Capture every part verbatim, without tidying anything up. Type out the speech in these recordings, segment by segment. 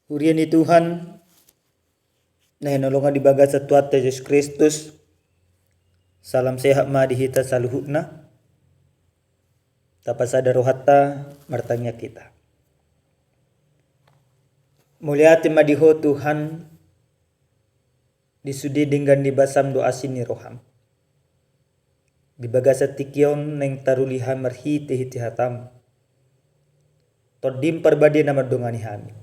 Huria ni Tuhan, na hinaholongan di bagasan Tuhanta Jesus Kristus, salam sehat ma di hita saluhutna. Tapasada rohanta, martangiang hita. Mauliate ma di Ho Tuhan, di sude denggan ni basam dohot asi ni roham. Di bagasan tingki on naeng taruli hami marhitehite hataM. TondiM Parbadia na mandongani hami.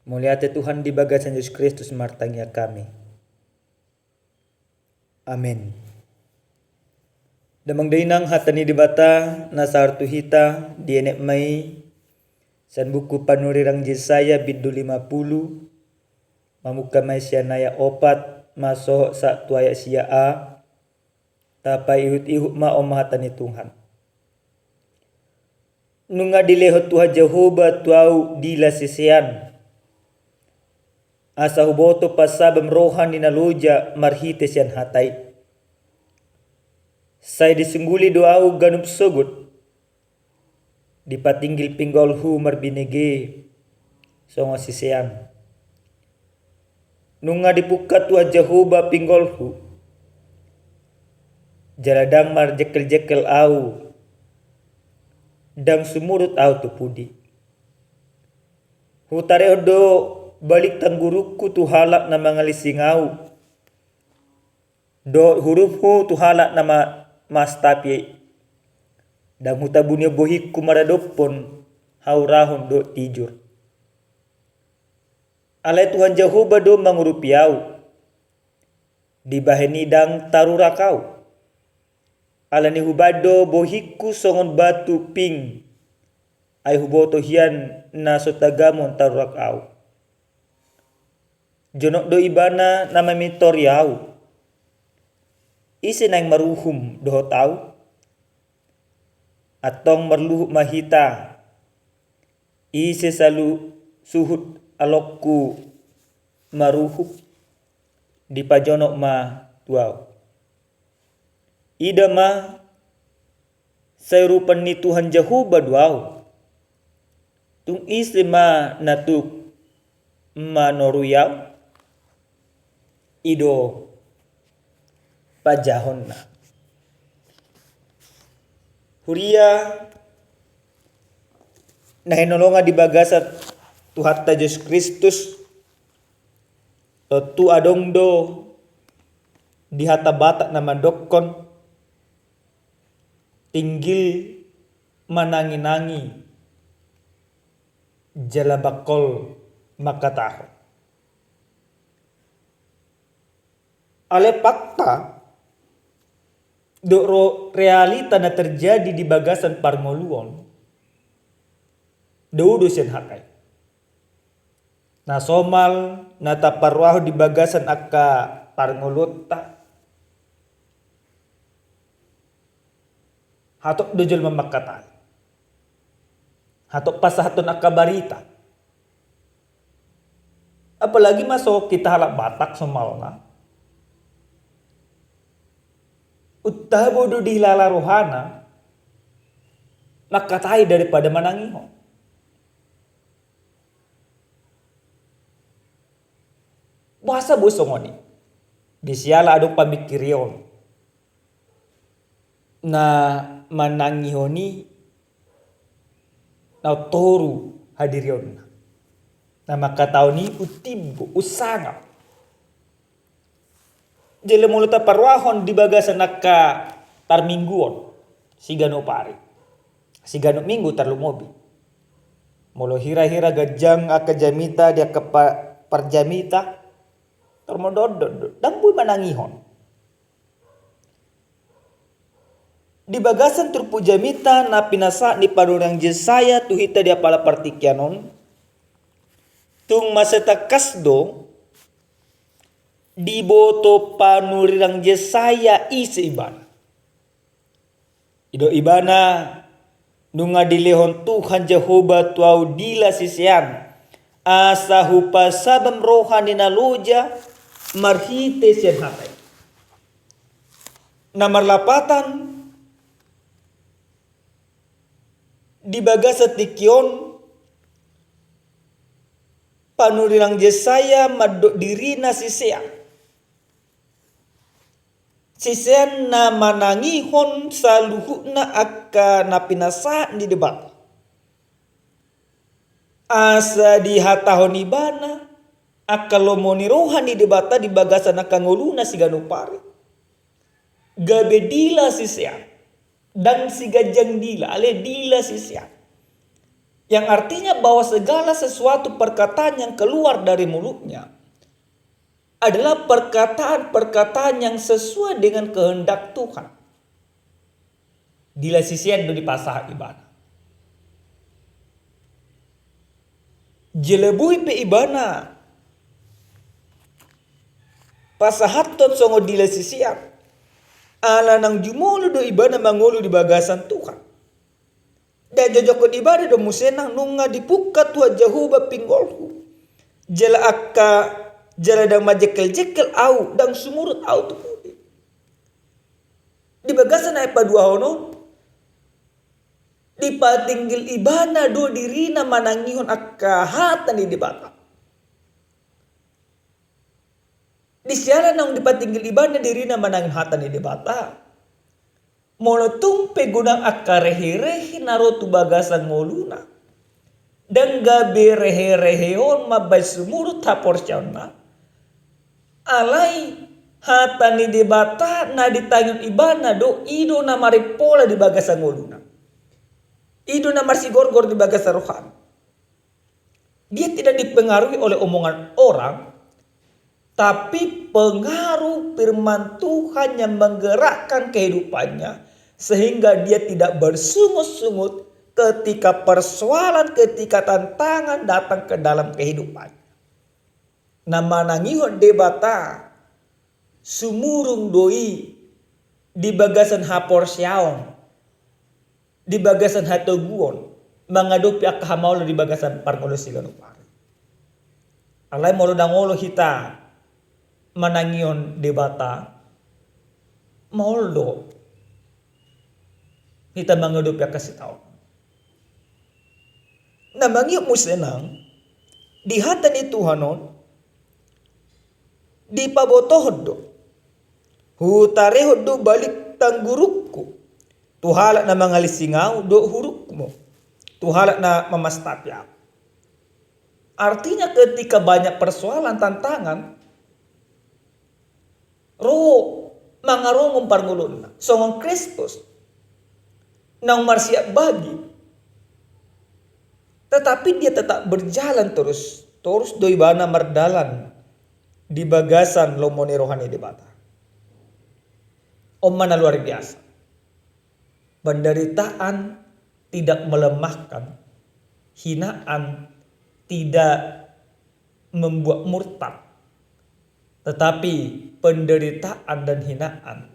Mauliate Tuhan, di bagasan Jesus Kristus martangiang hami. Amen. Damang dainang, hata ni Debata na sahat tu hita dienet ma i sian buku panurirang Jesaya bindu lima pulu, mamungka ma i sian ayat opat masohot sahat tu ayat sia a. Tapaihutihut ma, on ma hata ni Tuhan. Nunga dilehon Tuhan Jahowa tu ahu dila sisean, asa huboto pansabam roha ni na loja marhite sian hata i. Sai disungguli do ahu ganup sogot, dipatinggil pinggolhu marbinege songon sisean. Nunga dipungka Tuhan Jahowa pinggolhu, jala ndang marjengkeljengkel ahu, ndang sumurut ahu tu pudi. Hutarehon do balik tanggurungku tu halak na mangalising ahu, dohot hurumhu tu halak na ma-, mastapi. Ndang hutabuni bohingku maradophon haurahon dohot tijur. Alai Tuhan Jahowa do mangurupi ahu, dibahen i ndang tarurak ahu. Alani hubahen do bohingku songon batu ping, ai huboto hian na so tagamon tarurak ahu. Jonok do Ibana na mamintori ahu. Ise naeng maruhum dohot ahu? Antong marluhut ma hita. Ise salu-, suhut alongku maruhum? Dipajonok ma tu ahu. Ida ma, sai rupa ni Tuhan Jahowa do ahu. Tung ise ma na tuk manorui ahu? I do panjahonna. Huria na hinaholongan di bagasan Tuhanta Jesus Kristus, tontu adong do di hata Batak na mandokkon, tinggil mananginangi jala bangkol mangkatahon. Alai fakta dohot ro-, realita na terjadi di bagasan parngoluon, dao do sian hata i. Na somal na taparrohahon di bagasan angka parngoluonta, hatop do jolma mangkatai. Hatop pasahathon angka barita. Apalagi ma songon hita halak Batak somalna. Untaha do dihilala rohana mangkatai daripada manangihon. Boasa boi songon i? Di siala adong pamingkirion na manangihon i na toru hadirionna. Na mangkatahon i umtimbo, umsangap. Jala molo taparrohahon di bagasan angka parmingguon, siganup ari, siganup minggu tarlumobi. Molo hira-hira ganjang angka jamita di angka pa-, parjamita, tarmodondon do, ndang boi manangihon. Di bagasan turpuk jamita na pinasahat ni panurirang Jesaya tu hita di apala partingkian on, tung mansai tangkas do diboto panurirang Jesaya ise ibana. I do ibana, nunga dilehon Tuhan Jahowa tu ahu dila sisean, asa hupansabam roha ni na loja marhite sian hata i. Na marlapatan, di bagasan tingki on, panurirang Jesaya mandok dirina sisean. Sisean na manangihon saluhutna angka na pinasahat ni Debata. Asa dihatahon ibana angka lomo ni roha ni Debata di bagasan angka ngoluna siganup ari. Gabe dila sisean. Ndang siganjang dila, alai dila sisean. Yang artinya bahwa segala sesuatu perkataan yang keluar dari mulutnya adalah perkataan-perkataan yang sesuai dengan kehendak Tuhan. Dila sisean do dipasahat ibana. Jala boi pe ibana pasahathon songon dila sisean. Ala naung jumolo do ibana mangolu di bagasan Tuhan. Diajokkon ibana do muse nang nunga dipungka Tuhan Jahowa pinggolhu. Jala angka, jala ndang manjengkel-jengkel ahu, ndang sumurut ahu tu pudi. Di bagasan na paduahon on, dipatinggil ibana do dirina manangihon angka hata ni Debata. Di siala naung dipatinggil ibana dirina manangihon hata ni Debata. Molo tung pe godang angka rehe-rehe na ro tu bagasan ngoluna, ndang gabe rehe-rehe on mambahen sumurut haporseaonna. Alai hata ni Debata na ditangihon ibana do, i do na marimpola di bagasan ngoluna. I do na marsigorgor di bagasan rohana. Dia tidak dipengaruhi oleh omongan orang, tapi pengaruh firman Tuhan yang menggerakkan kehidupannya, sehingga dia tidak bersungut-sungut ketika persoalan, ketika tantangan datang ke dalam kehidupannya. Na manangihon Debata, sumurung do i di bagasan haporseaon, di bagasan hatoguon, mangadopi angka hamaolon di bagasan parngoluon siganup ari. Alai molo ndang olo hita manangihon Debata, maol do hita mangadopi angka sitaonon. Na mangihut muse nang di hata ni Tuhan on, dipabotohon do, hutarehon do balik tanggurungku tu halak na mangalising ahu, dohot hurukmu tu halak na mamastapi ahu. Artinya ketika banyak persoalan, tantangan, ro mangarongon parngoluonna songon Kristus naung marsiap bagi, tetapi dia tetap berjalan terus, terus do ibana mardalan di bagasan lomo ni roha ni Debata. On ma na luar biasa. Penderitaan tidak melemahkan, hinaan tidak membuat murtad, tetapi penderitaan dan hinaan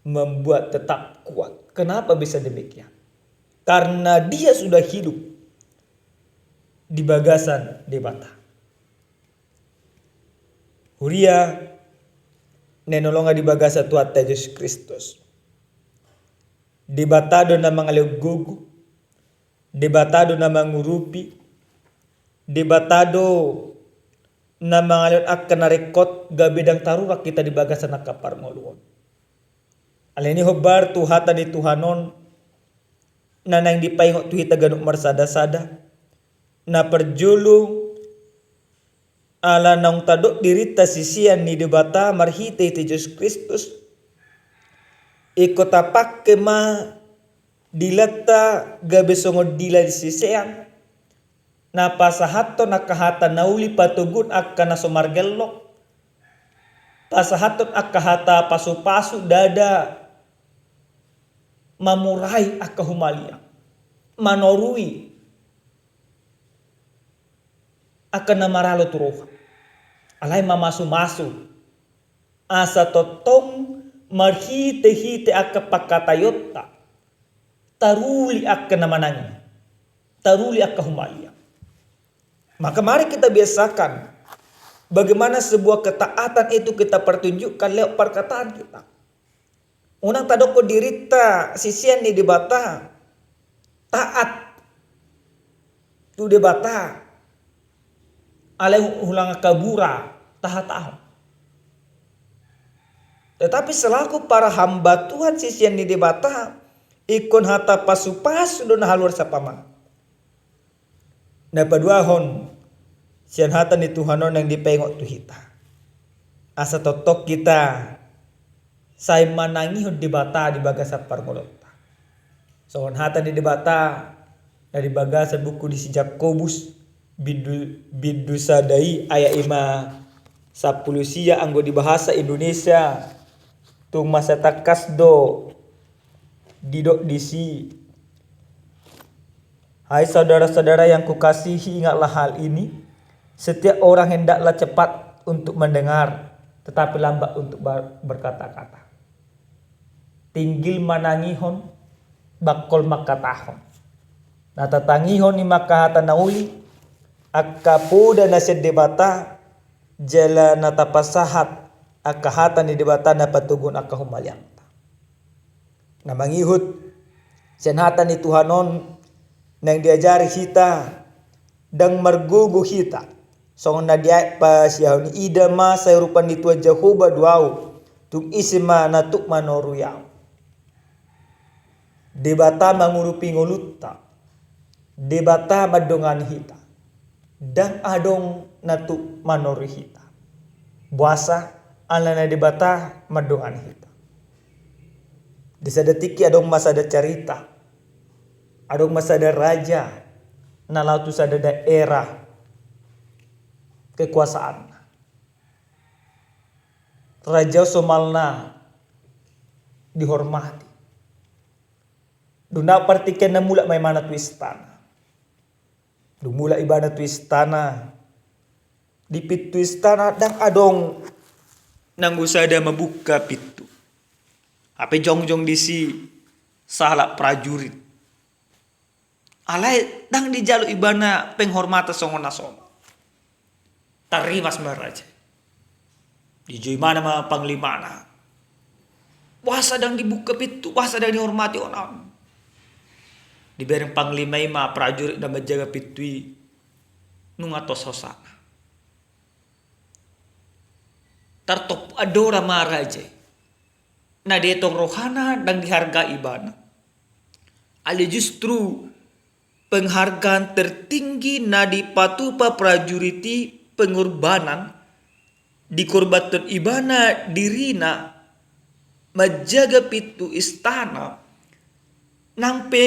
membuat tetap kuat. Kenapa bisa demikian? Karena dia sudah hidup di bagasan Debata. Huria na hinaholongan di bagasan Tuhanta Jesus Kristus, Debata do na mangalehon gogo, Debata do na mangurupi, Debata do na mangalehon angka na ringkot gabe ndang tarurang hita di bagasan angka parngoluon. Alani i hombar tu hata ni Tuhan on na naeng dipaingot tu hita ganup marsada-sada, na parjolo ala naung tadok dirinta sisean ni Debata marhite-hite Jesus Kristus, ingkon tapangke ma dilanta gabe songon dila ni sisean, na pasahathon angka hata na uli patoguon angka na so margellok, pasahathon angka hata pasu-pasu ndada mamurai angka humaliang, manorui angka na maralo tu roha. Alai mamasu-masu asa tongtong marhite-hite angka pangkataionta taruli angka na manang i, taruli angka humaliang. Maka mari kita biasakan bagaimana sebuah ketaatan itu kita pertunjukkan lewat perkataan kita. Unang tadokkon dirinta sisean ni Debata taat tu Debata alai hu-, hulang angka bura tahatahon. Tetapi selaku para hamba Tuhan, sisean ni Debata, ingkon hata pasupasu do na haluar sian pamangan. Na paduahon, sian hata ni Tuhan on naeng dipaingot tu hita, asa tongtong hita sai manangihon Debata di bagasan parngoluonta. Songon hata ni Debata na di bagasan buku di si Jakobus, bindu, bindu sada i, ayat i ma sampulu sia, anggo di bahasa Indonesia, tung masa tangkas do didok disi. Hai saudara-saudara yang kukasihi, ingatlah hal ini, setiap orang hendaklah cepat untuk mendengar, tetapi lambat untuk ber-, berkata-kata. Tinggil manangihon, bangkol mangkatahon. Na tatangihon i ma angka hata na uli, angka poda na sian Debata, jala na tapasahat angka hata ni Debata na patoguhon angka humaliangta. Na mangihut sian hata ni Tuhan on naeng diajari hita, ndang margogo hita. Songon na di ayat pasiahon i, ida ma sai urupan ni Tuhan Jahowa do ahu, tung ise ma na tuk manorui ahu. Debata mangurupi ngolunta. Debata mandongani hita. Ndang adong na tuk manorui hita. Boasa? Alana Debata mandongani hita. Di sada tingki adong ma sada carita. Adong ma sada raja na laho tu sada daerah kekuasaanna. Raja on somalna dihormati. Dung na partingkian na mulak ma ibana tu istana. Dung mulak ibana tu istana, di pintu istana ndang adong nanggo sada mambuka pintu. Hape jongjong disi sahalak prajurit. Alai ndang dijalo ibana penghormatan songon na somal. Tarrimas ma raja i. Dijou ibana ma panglimana. Boasa ndang dibuka pintu, boasa ndang dihormati on ahu. Dibereng panglima i ma prajurit na manjaga pintu i, nunga tos hosana. Tartompa andora ma raja i. Na dietong rohana ndang dihargai ibana. Alai justru penghargaan tertinggi na dipatupa prajurit i pengorbanan, dikorbanhon ibana dirina manjaga pintu istana, nang pe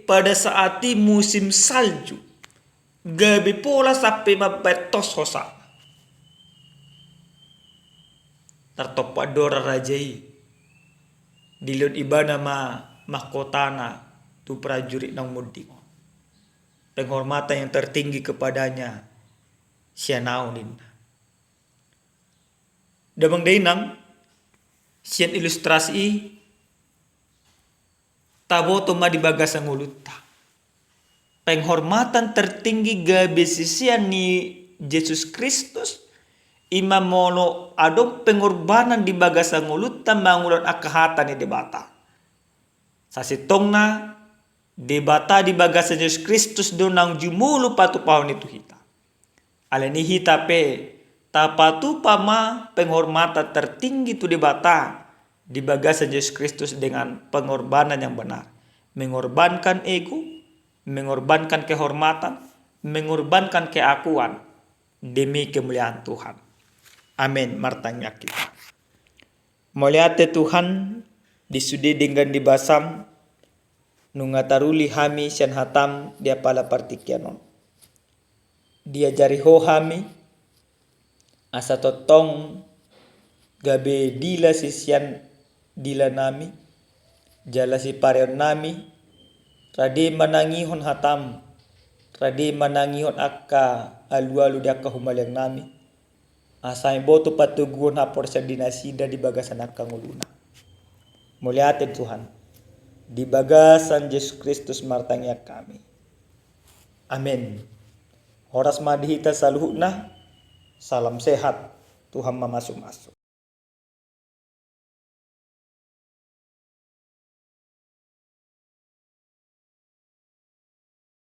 pada saat i musim salju, gabe pola sampe mambaen tos hosana. Tartompa andora raja i, dilehon ibana ma mahkotana tu prajurit na umunding on. Penghormatan yang tertinggi kepadanya sian ahu, ninna. Damang dainang, sian ilustrasi i, taboto ma di bagasan ngolunta. Penghormatan tertinggi gabe sisean ni Jesus Kristus, i ma molo adong pengorbanan di bagasan ngolunta mangulahon angka hata ni Debata. Sasintongna, Debata di bagasan Jesus Kristus do naung jumolo patupahon i tu hita. Alani i hita pe, tapatupa ma penghormatan tertinggi tu Debata di bagasan Jesus Kristus dengan pengorbanan yang benar. Mengorbankan ego, mengorbankan kehormatan, mengorbankan keakuan demi kemuliaan Tuhan. Amin. Martangiang hita. Mauliate Tuhan, di sude denggan ni basaM, nunga taruli hami sian hataM di apala partingkian on. Diajari Ho hami, asa tongtong gabe dila sisean dila nami, jala sipareon nami, rade manangihon hataM, rade manangihon angka alualu di angka humaliang nami, asa iboto patoguon haporseaon di nasida di bagasan angka ngoluna. Mauliate Tuhan, di bagasan Jesus Kristus martangiang hami. Amin. Horas ma di hita saluhutna, salam sehat, Tuhan mamasumasu.